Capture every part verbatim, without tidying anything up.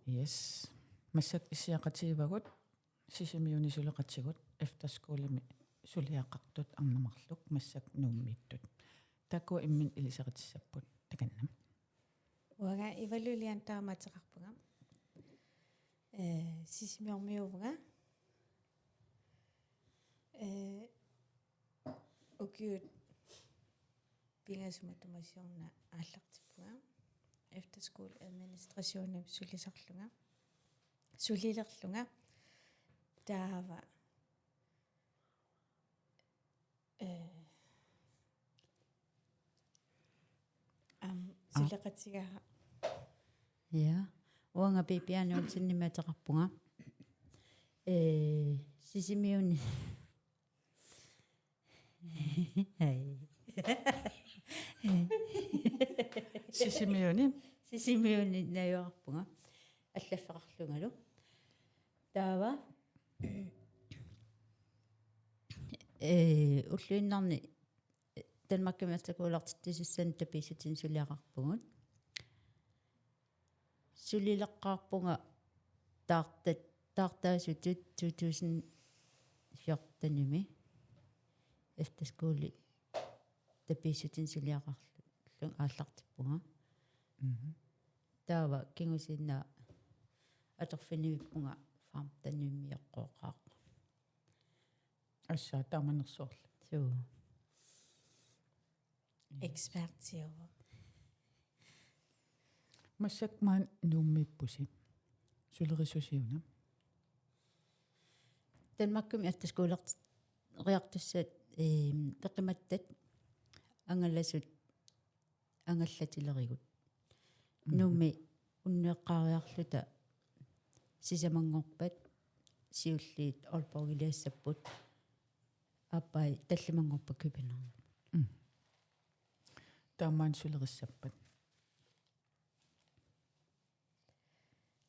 Yes. Massakkut issiaqatigivagut Sisimiuni suleqatigut efterskolemi suliaqartut arnat marluk massakkut Nuummiittut. Taakku imminnut ilisaritissapput takanna. Uanga Ivalu Liantaama ateqarpunga. Eh, Sisimiormiuuvunga. Eh, ukiut pingasut matuma siorna aallartippunga. Efterskole administrationimi sulisarlunga. Sulilerlunga. Taava, eh, am, Aa. Suleqatigaa. Ja. Uanga Bibiane Olsenimik ateqarpunga. Eh, Sisimiuni. Hej. Sisimiuni. Sisimiuni najugaqarpunga. Allaffeqarlungalu. Taava. Eh, ulluinnarni Danmarkimi efterskolertittussanik tapiissutinik suliaqarpugut. Sulileqqaarpunga taartat-, taartaasutut to tusind fjortenimi efterskole tapiissutinik suliaqarlunga aallartippunga. Mhm. Taava kingusinnaasumik atorfinniippunga femtenimi eqqooqaaq. Assa taamanersuarli. Suu. Ekspertiuvoq. Massakkut maani Nuummiippusi. Sulerissusiuna? Danmarkimi efterskolereriartussat, ehm, peqimattat angalasut angallatilerigut. Mhm. Nuummi unnueqqaariarluta sisamanngorpat siulliit Aalborgiliassapput, aappai tallimanngorpat København. Mm. Taamaammat sulerissappat?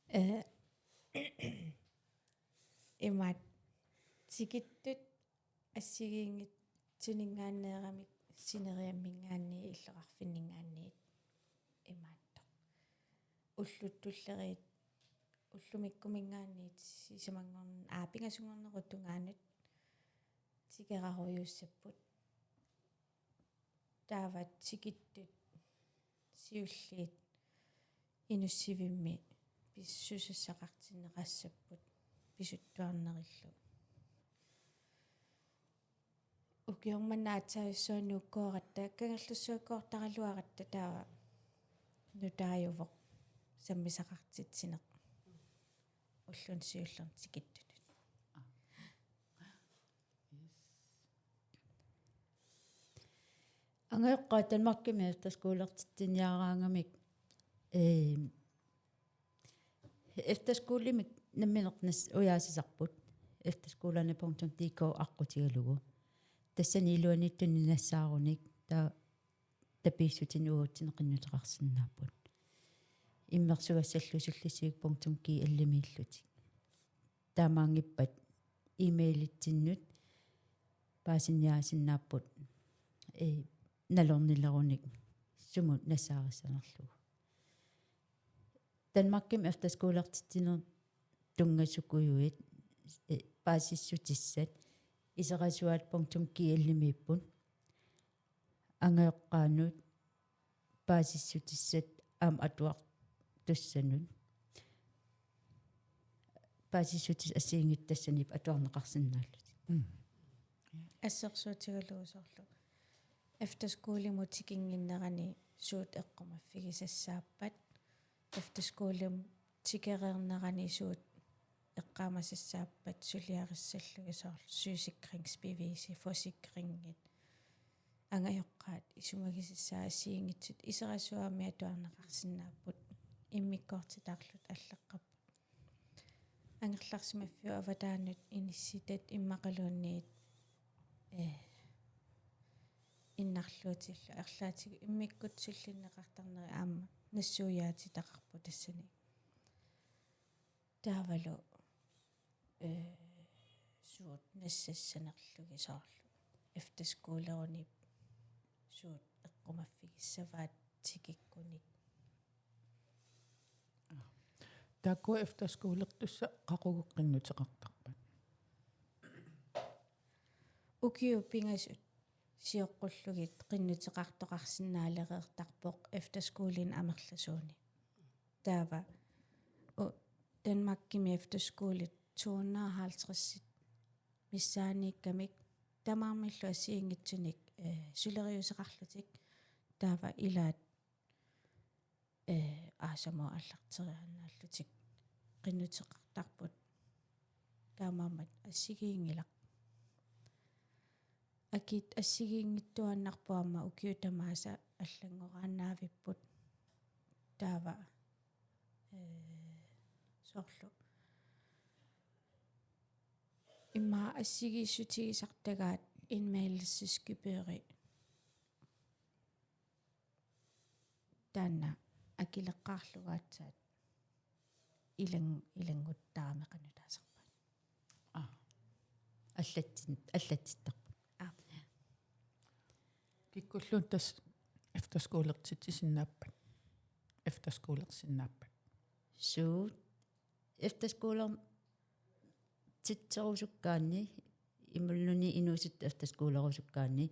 Eh, imaat tikittut assigiinngitsuninngaanneeramik sineriamminngaanniit illoqarfinninngaanniit imaattoq. Ullut tulleriit, ullumikkuminngaanniit sisamanngorn-, aa, pingasunngornerup tungaanut tikerarujuussapput. Taava tikittut siulliit inussivimmi pissusassaqartinneqassapput pisuttuarnerillu. Ukioq manna aatsaat nuukkooratta, Kangerlussuakkoortaraluaratta taava nutaajuvoq sammisaqartitsineq ulluni siullerni tikittunut. Angajoqqaat Danmarkimi efterskolertitsiniaraangamik, ehm, efterskolemik nammineq nas-, ujaasisarput. Efterskolerne punktum D K aqqutigalugu. Tassani iluaniittunik nassaarunik taava tapiissutinik uagutsinnut qinnuteqarsinnaapput. Immersugassallu sullissivik punktum G L-imiillutik. Taamaanngippat e-mailitsinnut paasiniaasinnaapput, eh, nalornilerunik sumut nassaarissanerlugu. Danmarkimi efterskolertitsinerup tunngasukkujuit, eh, paasissutissat iserasuaat punktum G L-imiipput. Angajoqqaanut paasissutissat aamma atuartussanut. Paasissutissat assigiinngitsut tassaniipput atuarneqarsinnaallutik. Mm. Assersuutigalugu soorlu efterskolemut tikinnginnerani suut eqqumaffigisassaappat, efterskolemut tikereernerani suut eqqaamasassaappat suliarissallugit, soorlu sygesikringsbevisi, forsikringit, angajoqqaat isumagisassaat assigiinngitsut iserasuaammi atuarneqarsinnaapput, immikkoortitaarluta allaqqapput. Angerlarsimaffiup avataanut inissitat immaqaluunniit, eh, innarluutillu arlaatigut immikkut sullinneqartarneri aamma nassuiaatitaqarput tassani. Taavalu, eh, suut nassassanerlugit soorlu efterskolerunit suut eqqumaffigissavaat tikikkunik. Taakku efterskolertussat qaqugu qinnuteqartarpat? Ukiut pingasut sioqqullugit qinnuteqartoqarsinnaalereertarpoq efterskolini amerlasuuni. Taava u-, Danmarkimi efterskolit to hundrede og halvtreds missaaniikkamik tamarmillu assigiinngitsunik, eh, suleriuseqarlutik. Taava ilaat, eh, aasamut aallarteriaannaallutik qinnuteqartarput. Taamaammat assigiinngilaq. Akit assigiinngitsuaannarpoq aamma ukiut tamaasa allanngoraannaavipput. Taava, eh, soorlu immaqa assigiissutigisartagaat indmeldelsesgebyri. Taanna akileqqaarlugu aatsaat ilan-, ilannguttaramik qanoq taasarpaat. Aa. Allatsin-, allatsittarput. Aa. Kikkulluunniit tassa efterskolertitsisinnaappat? Efterskolersinnaappat? Suu. Efterskolertitserusukkaanni, imaluunniit inuusuttut efterskolerusukkaanni.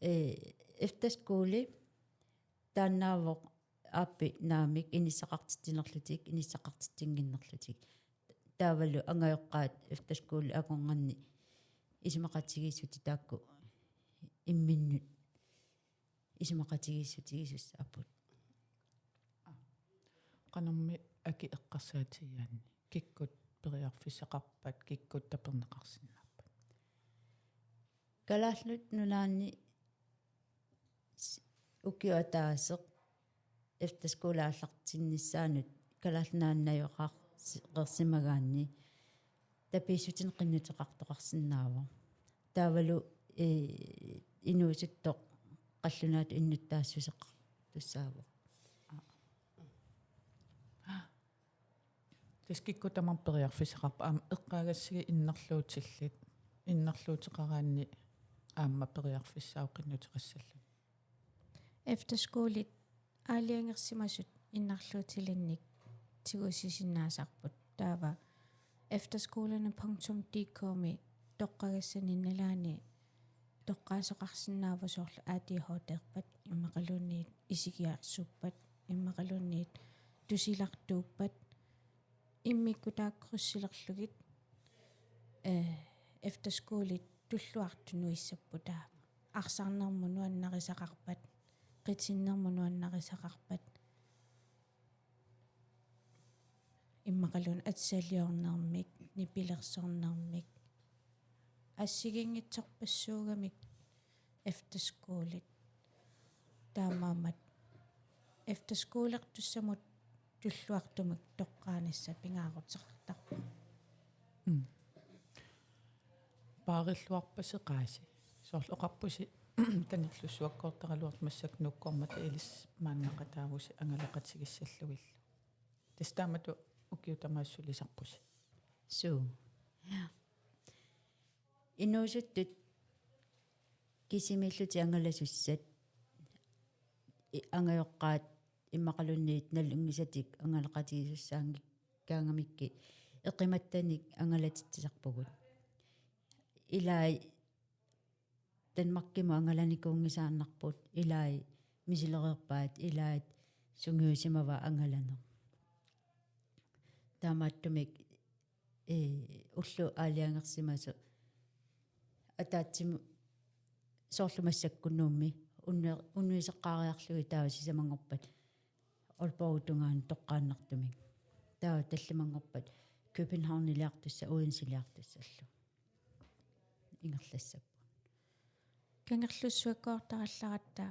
Eh, efterskole taannaavoq aappi naamik inissaqartitsinerlutik, inissaqartitsinnginnerlutik. Taavalu angajoqqaat efterskole akornanni isumaqatigiissutit taakku imminnut isumaqatigiissutigisussaapput. Qanormi akit eqqarsaatigigaanni? Kikkut periarfissaqarpat, kikkut taperneqarsinnaappat? Kalaallit Nunaanni s-, ukioq ataaseq efterskole aallartinnissaanut Kalaallit Nunaanni najugaqarsi-, -qarsimagaanni tapiissutinik qinnuteqartoqarsinnaavoq. Taavalu, eh, inuusuttoq qallunaatut innuttaassuseqartussaavoq. Tassa kikkut tamarmik periarfissaqarput, aamma eqqaagassigit innarluutillit, innarluuteqaraanni aamma periarfissaavoq qinnuteqassalluni. Efterskolit aalajangersimasut innarluutilinnik tigusisinnaasarput. Taava efterskolerne punktum D K-mi toqqagassani nalaani toqqaasoqarsinnaavoq soorlu A D H D-rpat, immaqaluunniit isigiarsuuppat, immaqaluunniit tusilartuuppat, immikkut taakku kryssilerlugit, eh, efterskolit tulluartut nuissapput taava. Arsarnermut nuannarisaqarpat, qitinnermut nuannarisaqarpat, immaqaluunniit atisaliornermik, nipilersornermik, assigiinngitsorpassuugamik efterskolit. Taamaammat efterskolertussamut tulluartumik toqqaanissaq pingaaruteqartarpoq. Mm. Paarilluarpasi qaasi. Soorlu oqarpusi Kangerlussuakkoortaraluartoq massakkut Nuukkormata ilissi maannaqataavusi angalaqatigissallugillu. Tassa taamatut ukiut tamaasa sulisarpusi. Suu. Ja. Inuusuttut kisimiillutik angalasussat, i-, angajoqqaat immaqaluunniit nalunngisatik angalaqatigisussaanngikkaangamikkit eqimattanik angalatitsisarpugut. Ilai Danmarkimut angalanikuunngisaannarput, ilai misilereerpaat, ilaat sungiusimavaat angalaneq. Taamaattumik, eh, ullut aalajangersimasut ataatsimut soorlu massakkut Nuummi unnu-, unnuiseqqaariarlugit taava sisamanngorpat Aalborgip tungaanut toqqaannartumik. Taava tallimanngorpat Københavniliartussat Odenseliartussallu ingerlassapput. Kangerlussuakkoortarallaratta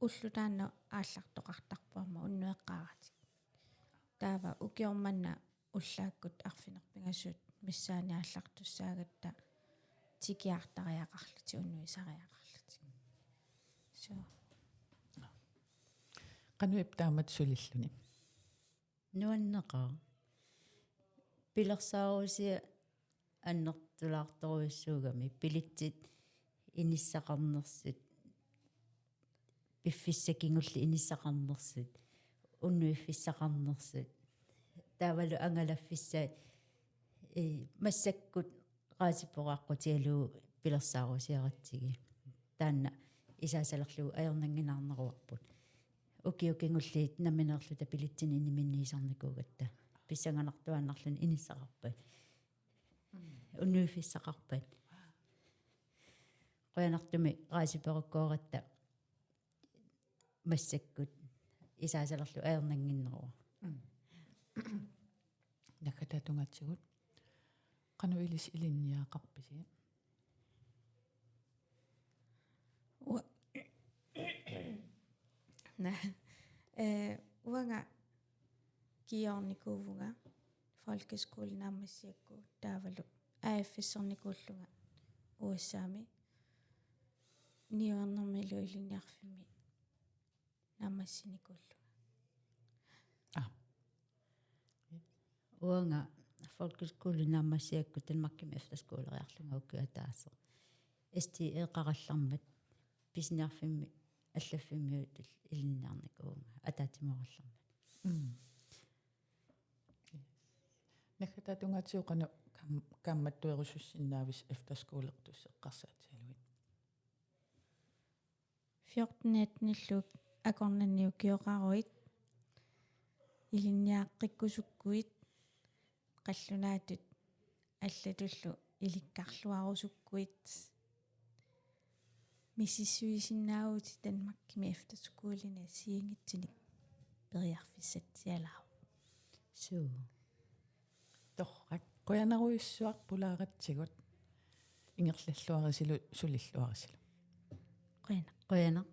ulloq taanna aallartoqartarpoq aamma unnueqqaaratik. Taava ukioq manna ullaakkut arfineq-pingasut missaanni aallartussaagatta tikiartariaqarlutik, unnuisariaqarlutik. Suu. Qanoq ippa taamatut sulilluni? Nuanneqaaq. Pilersaarusiaq annertulaartorujussuugami, billetsit inissaqarnersut, piffissaq kingulleq inissaqarnersut, unnuiffissaqarnersut. Taavalu angalaffissat, ee, massakkut raasipporaqqutigalugu pilersaarusiaratsigu. Taanna isaasalerlugu ajornannginnaarneruarput. Ukiut kingulliit nammineerluta billetsinit niminniisarnikuugatta. Pissanganartuaannarluni inissaqarpat. Unnuiffissaqarpat. Qujanartumik raasipporukkooratta massakkut isaasalerlugu ajornannginneruvoq. Naggataata tungaatigut. Qanoq ilissi ilinniagaqarpisi? Ua-, na-, eh, uanga kiornikuuvunga folkeskole naammassigakkit taavalu A F S-ernikuullunga U S A-mi niuernermilu ilinniarfimmi naammassinikuullunga. Ah. Uanga folkeskole naammassigakkit Danmarkimi efterskoleriarlunga ukioq ataaseq. S T E-qarallarmat pisiniarfimmi allaffimmiutut ilinniarnikuuvunga ataatsimoorallarmat. Mm. Naggataata tungaatigut qanoq kaam-, kaammattuerusussinnaavissi efterskolertussat eqqarsaatigalugit? Fjorten atten-illu akornanni ukioqaruit ilinniaqqikkusukkuit qallunaatut allatullu ilikkarluarusukkuit misissuisinnaavutit Danmarkimi efterskolini assigiinngitsunik periarfissatsialaavoq. Suu. Torrak. Qujanarujussuaq pulaaratsigut. Ingerlalluarisilu sulilluarisilu. Qujanaq. Qujanaq.